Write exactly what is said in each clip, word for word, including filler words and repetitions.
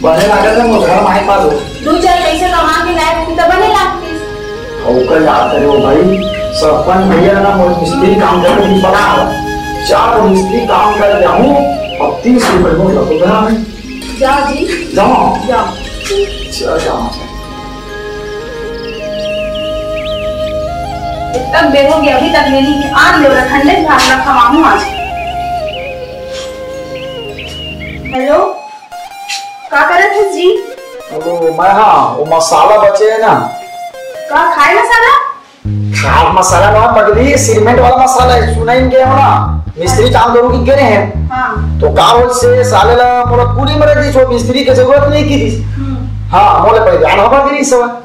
बने लागत हे, मोर घर माई पास हो। दू चार पैसे कमा के लाए होती त बने लागतिस। अउ का याद करे हो भाई, सरपंच भैया ना मोर मिस्त्री काम करे की बना है। चार मिस्त्री काम कर जाऊं और तीस रुपए मोर लगो घर में। जाओ जी। जाओ। जाओ। चल जाओ। इतना बेर हो गया, अभी तक ले नहीं। आज लो ना, ठंडे भात ना खवाऊं आज। हेलो, का करत हस जी? वो मैं, हाँ, वो मसाला बचे है ना। का खाए मसाला? खाए मसाला ना, पगली, सीमेंट वाला मसाला है, सुना ही नहीं हो ना? मिस्त्री काम करूँ की गिरे हैं। हाँ। तो का बोल से साले ला मोला कुली में रख दी, जो मिस्त्री की जरूरत नहीं की थी। हम्म। हाँ, मोले पहले आना होगा गिरी सब।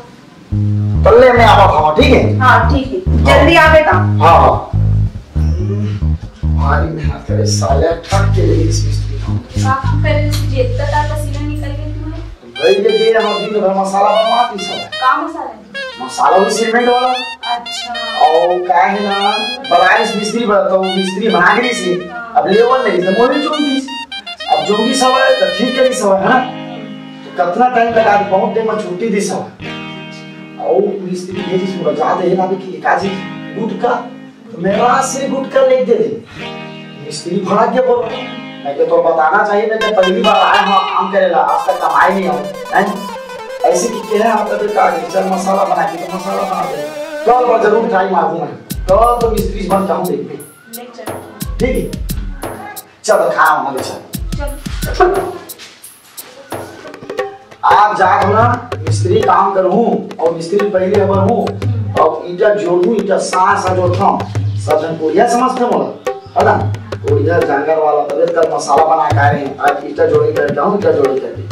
तल्ले में आवा था, ठीक है? हाँ, ठीक है। जल्दी आवे ता। हाँ, हाँ। भारी मेहनत करे साले, थक के लिए इस मिस्त्री काम। का काम करे, जितना तार पसीना निकल गया तुम्हारे? भाई, ये, ये हम दिन भर मसाला बनवाती सब। का मसाला है? मसाला भी सीमेंट वाला। अच्छा। और का है ना, बराइस मिस्त्री बन-, तो मिस्त्री बना के रही थी। हाँ। अब लेबर नहीं, तो मोरी चुन दी। अब जो भी सब है, तो ठीक करी सब है ना। हम्म। तो कितना टाइम लगा, बहुत टाइम में छुट्टी दी सब। और मिस्त्री ये चीज पूरा जाते हैं ना कि एकाजी गुटखा, मेरा से गुटखा ले दे दे। मिस्त्री भाग के बोल, मैं के तो बताना चाहिए, मैं के पहली बार आया हूँ काम करे ला, आज तक कमाई नहीं हूँ, हैं? ऐसे की कह रहा था, बेटा, चल मसाला बना के, तो मसाला बना दे। कल मैं जरूर ट्राई मारूंगा, कल तो मिस्त्री बन जाऊँ, देख ले चल। ठीक है, चल खाना बना दे, चल। चल। आप जात हो ना, मिस्त्री काम करहूँ और मिस्त्री पहले हबर हूँ और ईटा जोड़हूँ, ईटा साथ साथ जोड़ता हूँ। सब जन कोढ़िया समझते मोला, है ना? कोढ़िया जंगल वाला, तबीयत का मसाला बना के आए हैं, आज ईटा जोड़े कर जाऊँ, ईटा जोड़े कर दे।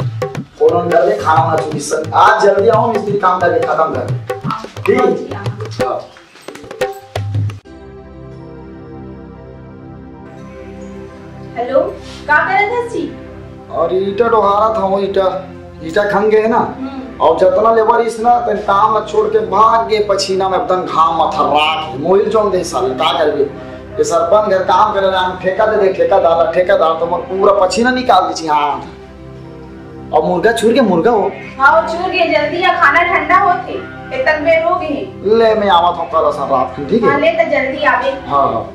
फोन ऑन कर दे, खाना वाना चुनी सब। आज जल्दी आऊँ, मिस्त्री काम करके खत्म कर दे। ठीक? हाँ। हेलो, का करत हस जी? और ईटा डोहारत हूँ, ईटा, ईटा खन गए ना। हम्म। और जतना लेबर इस ना, तेन काम ला छोड़ के भाग गए पसीना में, एकदम घाम में थर्रात है। मोहिल जोन दे साले, का करबे? ये सरपंच घर काम करे ना, ठेका दे दे, ठेकादार ला, ठेकादार तो मोर पूरा पसीना निकाल दीची। हाँ, और मुर्गा छूर के मुर्गा हो। हाँ, वो छूर के जल्दी या खाना ठंडा होत हे, इतन बेर हो गए। ले, मैं आवत हूँ कल असन रात को, ठीक है? हाँ, ले तो जल्दी आवे। हाँ, हाँ।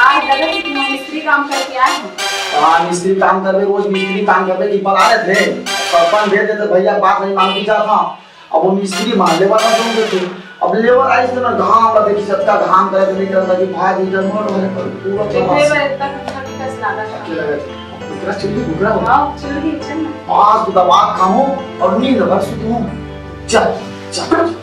आज लगा कि तुम मिस्त्री काम करके आए हो। हाँ, मिस्त्री काम करबे, रोज मिस्त्री काम करबे की बला रहे थे। सरपंच भेज देते, भैया बात नहीं मानती जाता। अब वो मिस्त्री मान लेबर ना सुन देते। अब लेबर आई तो ना घाम ला देखी, सबका घाम करे तो नहीं करता कि भाई इधर मोड़ वाले पर पूरा कितने चला। बार इतना खट्टा मीठा सुनाता था। अच्छा लगा था। इतना चिल्ली घुघरा हो। हाँ, चिल्ली, चल ना। आज तो दबा खाऊं और नींद भर सुतूं। चल, चल।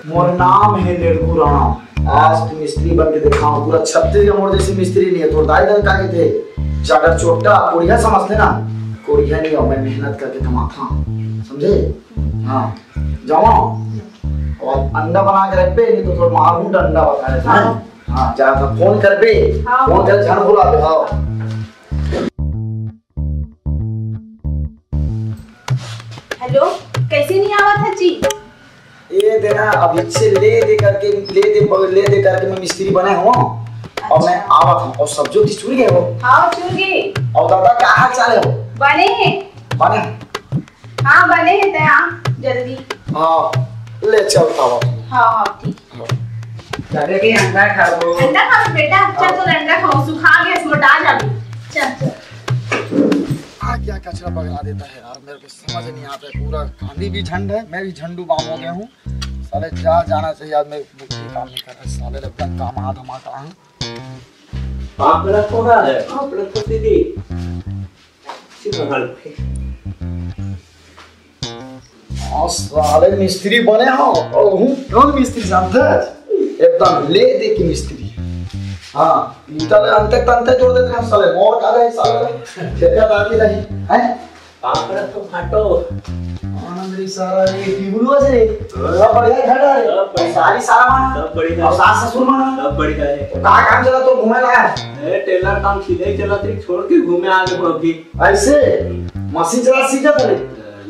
मोर नाम है लेड़गू राम। आज तू मिस्त्री बन के दिखाओ, पूरा छत्तीसगढ़ मोर जैसे मिस्त्री नहीं है। तोर दाई दादा का कहते, जागर चोट्टा, कोढ़िया समझते ना, कोढ़िया नहीं हो, मैं मेहनत करके कमाता हूँ, समझे? हाँ, जाओ। और अंडा बना के रख पे, नहीं तो थोड़ा मारूं डंडा बता रहे थे। हाँ। हाँ, जा, फोन कर पे, हाँ। फोन कर, झन बुला दे, हाँ। हेलो, कैसे नहीं आवत है जी? ये देना, अभी से ले दे करके, ले दे, ले दे करके मैं मिस्त्री बने हूँ। और मैं अच्छा। आवत हूँ। और सब्जी उब्जी चुर गए हो? हाँ, चुर गए। और दादा, का हाल चाल है हो? बने हैं। बने? हाँ, बने हैं, ते आ जल्दी। हाँ, ले चलता हूँ। हाँ, हाँ, ठीक। हाँ। दादा के अंडा खाबो। अंडा खाबो बेटा, चल हाँ। तो अंडा खाओ, सुखा गए, मोटा जाबे। चल, चल। आ क्या कचरा पकड़ा देता है यार, मेरे को समझ नहीं आता है। पूरा कांदी भी झंड है, मैं भी झंडू बाम हो गया हूँ। साले जा, जाना चाहिए यार, मैं मुझे काम नहीं कर रहा। साले लगता है काम आ धमाका है। पाँच मिनट हो रहा है, पाँच मिनट तो दीदी। सिर्फ हल पे। हाँ, साले मिस्त्री बने हो, और हूँ कौन मिस्त्री जानता है? एकदम ले दे के मिस्त्री। हाँ, ईटा ले अंते तंते जोड़ देते हैं साले, मोर का रहे साले, ठेकेदारी नहीं, हैं? पापड़ तो फाटो। आनंद रे सारा रे, पिबुलुआ से रे। हाँ। सब बढ़िया घर है रे। सब बढ़िया। सारी सारा माना। सब बढ़िया। और सास ससुर माना। सब बढ़िया है। तो का काम चला तो घूमे ला है? ए, टेलर काम सिलाई चला थे, छोड़ के घूमे आ गए अभी। ऐसे? मशीन चला सीखा था रे?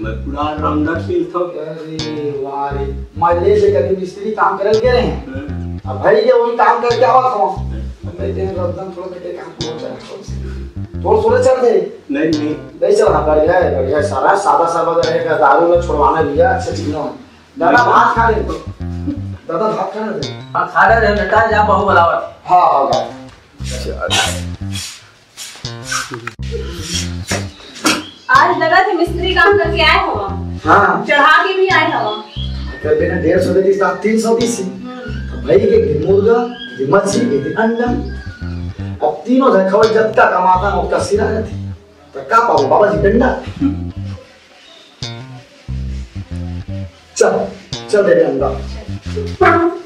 मैं पूरा रामदास सिंह था। अरे वाह रे, मैं ले से कभी मिस्त्री काम करल के रहे हैं। अब भाई ये वही काम करके आवा था। अब मैं दिन रमजान थोड़ा करके काम को चला। तोर सोले चल दे। नहीं, नहीं। नहीं चल, हाँ, बढ़िया है, बढ़िया है। सारा सादा सादा रहेगा, दारू में छुड़वाना भैया, अच्छा चीज ना हो। दादा भात खा ले। दादा भात खा ले। हाँ, खा ले रे बेटा, जा बहू बुलावत। हाँ, हाँ, हाँ। आज लगा थे मिस्त्री काम करके आए हवा। हाँ। चढ़ा के भी आए हवा। कर बिना डेढ़ सौ देती, साथ तीन सौ तीस। तो भाई के एक दिन मुर्गा, एक दिन मच्छी, एक दिन अंडा। अब तीनों झन खवाई, जब तक कमाता ना, उसका सिरा रहती। तो का पाओ बाबा जी डंडा। चल, चल दे अंडा।